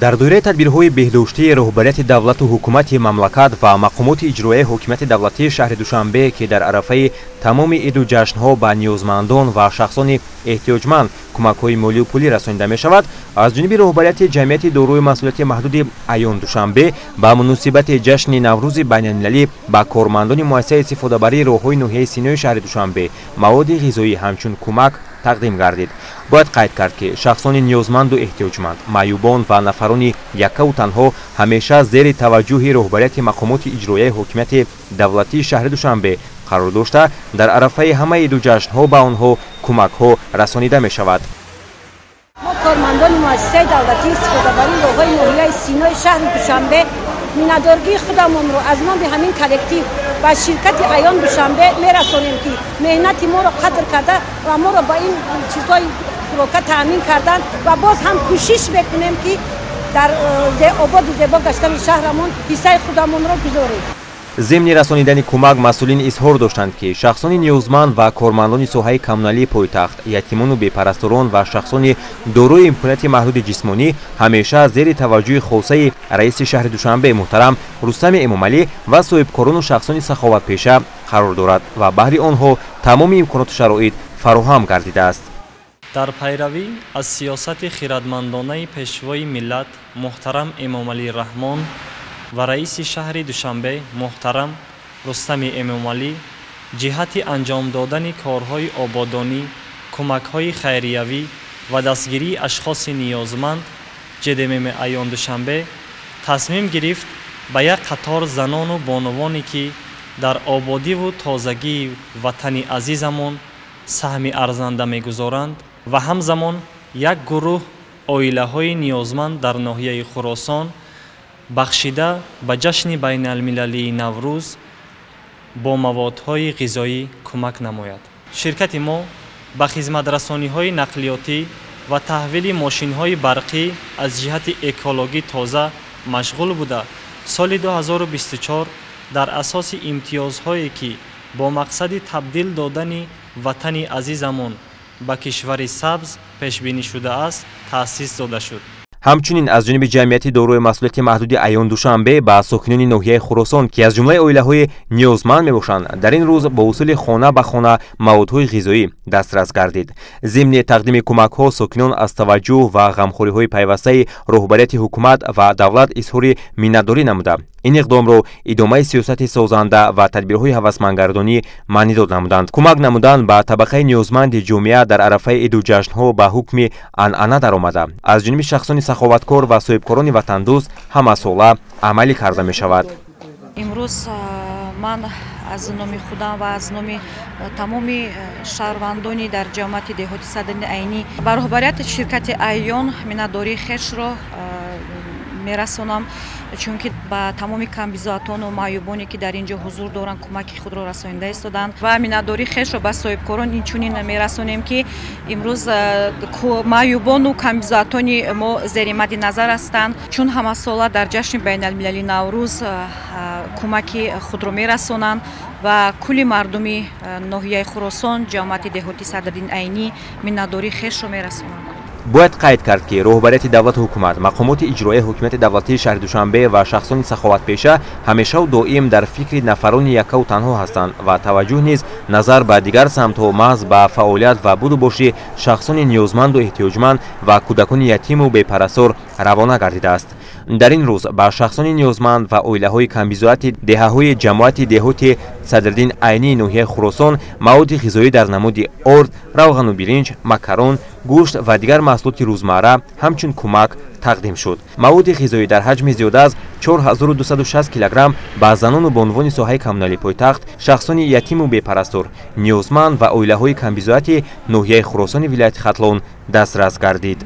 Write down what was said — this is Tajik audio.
Дар доираи тадбирҳои беҳдоштии роҳбарияти давлату ҳукумати мамлакат ва мақомоти иҷроияи ҳокимияти давлатии шаҳри Душанбе, ки дар арафаи тамоми иду ҷашнҳо ба ниёзмандон ва шахсони эҳтиёҷманд кӯмакҳои молию пулӣ расонида мешавад, аз ҷониби роҳбарияти ҷамъияти дорои масъулияти маҳдуди «Аён Душанбе» ба муносибати ҷашни Наврӯзи байналмилалӣ ба кормандони муассисаи истифодабарии роҳҳои ноҳияи Синои шаҳри Душанбе маводи ғизоӣ ҳамчун кӯмак тақдим гардид. Бояд қайд кард, ки шахсони ниёзманду эҳтиёҷманд, маъюбон ва нафарони яккаву танҳо ҳамеша зери таваҷҷӯҳи роҳбарияти мақомоти иҷроияи ҳокимияти давлатии шаҳри Душанбе қарор дошта, дар арафаи ҳамаи иду ҷашнҳо ба онҳо кӯмакҳо расонида мешавад. Мо, кормандони муассисаи давлатии истифодабарии роҳҳои ноҳияи Синои шаҳри Душанбе, миннатдоргии худамонро аз номи ҳамин коллектив ба ширкати «Аён Душанбе» мерасонем, ки меҳнати моро қадр карда ва моро ба ин чизҳои хӯрока таъмин карданд, ва боз ҳам кӯшиш мекунем, ки дар ободу зебо гаштани шаҳрамон ҳиссаи худамонро гузорем. Зимни расонидани кӯмак масъулин изҳор доштанд, ки шахсони ниёзманд ва кормандони соҳаи коммуналии пойтахт, ятимону бепарасторон ва шахсони дорои имконияти маҳдуди ҷисмонӣ ҳамеша зери таваҷҷӯҳи хосаи раиси шаҳри Душанбе муҳтарам Рустами Эмомалӣ ва соҳибкорону шахсони саховатпеша қарор дорад ва баҳри онҳо тамоми имконоту шароит фароҳам гардидааст. Дар пайравӣ аз сиёсати хирадмандонаи Пешвои миллат муҳтарам Эмомалӣ Раҳмон ва раиси шаҳри Душанбе муҳтарам Рустами Эмомалӣ ҷиҳати анҷом додани корҳои ободонӣ, кӯмакҳои хайриявӣ ва дастгирии ашхоси ниёзманд, ҶДММ «Аён Душанбе» тасмим гирифт ба як қатор занону бонувоне, ки дар ободиву тозагии ватани азизамон саҳми арзанда мегузоранд, ва ҳамзамон як гурӯҳ оилаҳои ниёзманд дар ноҳияи Хуросон бахшида ба ҷашни байналмилалии Наврӯз бо маводҳои ғизоӣ кӯмак намояд. Ширкати мо ба хизматрасониҳои нақлиётӣ ва таҳвили мошинҳои барқӣ аз ҷиҳати экологӣ тоза машғул буда, соли 2024 дар асоси имтиёзҳое, ки бо мақсади табдил додани ватани азизамон ба кишвари сабз пешбинӣ шудааст, таъсис дода шуд. Ҳамчунин аз ҷониби ҷамъияти дорои масъулияти маҳдуди «Аён Душанбе» ба сокинони ноҳияи Хуросон, ки аз ҷумлаи оилаҳои ниёзманд мебошанд, дар ин рӯз бо усули хона ба хона маводҳои ғизоӣ дастрас гардид. Зимни тақдими кӯмакҳо сокинон аз таваҷҷӯҳ ва ғамхориҳои пайвастаи роҳбарияти ҳукумат ва давлат изҳори миннатдорӣ намуда, ин иқдомро идомаи сиёсати созанда ва тадбирҳои ҳавасмандгардонӣ маънидод намуданд. Кӯмак намудан ба табақаи ниёзманди ҷомеа дар арафаи иду ҷашнҳо ба ҳукми анъана даромада, аз ҷониби шахсони саховаткор ва соҳибкорони ватандӯст ҳамасола амалӣ карда мешавад. Имрӯз ман аз номи худам ва аз номи тамоми шаҳрвандони дар ҷамоати деҳоти Садриддини Айнӣ ба роҳбарияти ширкати «Айён» миннатдории хешро мерасонам, чунки ба тамоми камбизоатону маъюбоне, ки дар ин ҷо ҳузур доранд, кӯмаки худро расонида истоданд, ва миннатдории хешро ба соҳибкорон инчунин мерасонем, ки имрӯз маъюбону камбизоатони мо зери мадди назар ҳастанд, чун ҳамасола дар ҷашни байналмилалии Наврӯз кӯмаки худро мерасонанд. Ва кулли мардуми ноҳияи Хуросон, ҷамоати деҳоти Садриддин Айнӣ миннатдории хешро мерасонанд. Бояд қайд кард, ки роҳбарияти давлату ҳукумат, мақомоти иҷроияи ҳокимияти давлатии шаҳри Душанбе ва шахсони саховатпеша ҳамешаву доим дар фикри нафарони яккаву танҳо ҳастанд ва таваҷҷӯҳ низ назар ба дигар самтҳо маҳз ба фаъолият ва буду боши шахсони ниёзманду эҳтиёҷманд ва кӯдакони ятиму бепарастор равона гардидааст. Дар ин рӯз ба шахсони ниёзманд ва оилаҳои камбизоати деҳаҳои ҷамоати деҳоти Садриддин Айнии ноҳияи Хуросон маводи ғизоӣ дар намуди орд, равғану биринҷ, макарон, гӯшт ва дигар маҳсулоти рӯзмарра ҳамчун кӯмак тақдим шуд. Маводи ғизоӣ дар ҳаҷми зиёда аз 4260 килограмм ба занону бонувони соҳаи коммуналии пойтахт, шахсони ятиму бепарастор, ниёзманд ва оилаҳои камбизоати ноҳияи Хуросони вилояти Хатлон дастрас гардид.